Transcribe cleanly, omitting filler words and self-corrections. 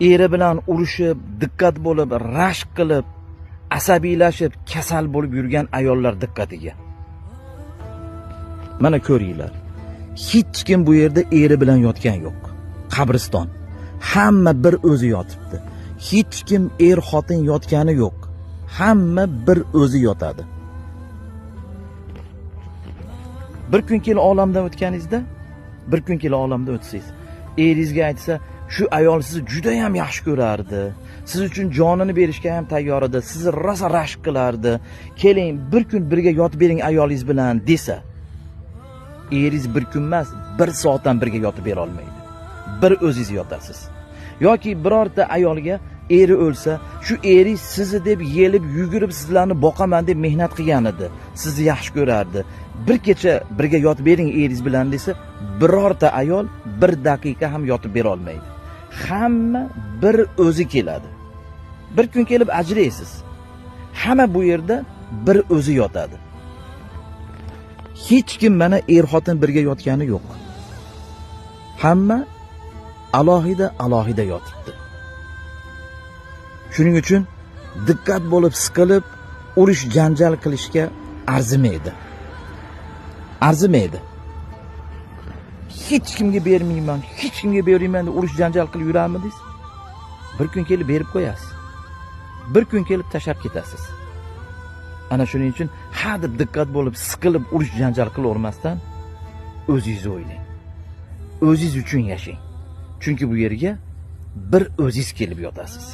Eri bilan urushib, diqqat bo'lib, rashk qilib, asabiylashib, kasal bo'lib yurgan ayollar diqqatiga. Mana ko'ringlar. Hech kim bu yerda eri bilan yotgan yo'q. Qabriston. Hamma bir o'zi yotibdi. Hech kim er xotin yotgani yo'q. Hamma bir o'zi yotadi. Bir kun kelib olamdan o'tganingizda, bir kun kelib olamdan o'tsangiz, eringizga aytsa, shu ayol sizni juda ham yaxshi ko'rardi. Siz uchun jonini berishga ham tayyor edi. Sizni rosa rashk qilardi. Keling, bir kun birga yotib bering ayolingiz bilan desa, eringiz bir kun emas, bir soat ham birga yotib bera olmaydi. Bir o'zingiz yotasiz. Yoki birorta ayolga eri o'lsa, shu eringiz sizni deb yelib yugurib sizlarni boqaman deb mehnat qilgan edi. Sizni yaxshi ko'rardi. Bir kecha birga yotib bering eringiz bilan desa, birorta ayol bir daqiqa ham yotib bera olmaydi. Hamma bir o'zi keladi. Bir kun kelib ajraysiz. Hamma bu yerda bir o'zi yotadi. Hech kim mana er-xotin birga yotgani yo'q. Hamma alohida alohida yotibdi. Shuning uchun diqqat bo'lib siqilib, urush janjal qilishga arzimaydi. Arzimaydi. Hech kimga bermayman, hech kimga bermayman deb urush janjal qilib yurarmidingiz? Bir kun kelib berib qo'yasiz. Bir kun kelib tashlab ketasiz. Ana shuning uchun ha deb diqqat bo'lib siqilib urush janjal qilavermasdan o'zingizni o'ylang. O'zingiz uchun yashang. Chunki bu yerga bir o'zingiz kelib yotasiz.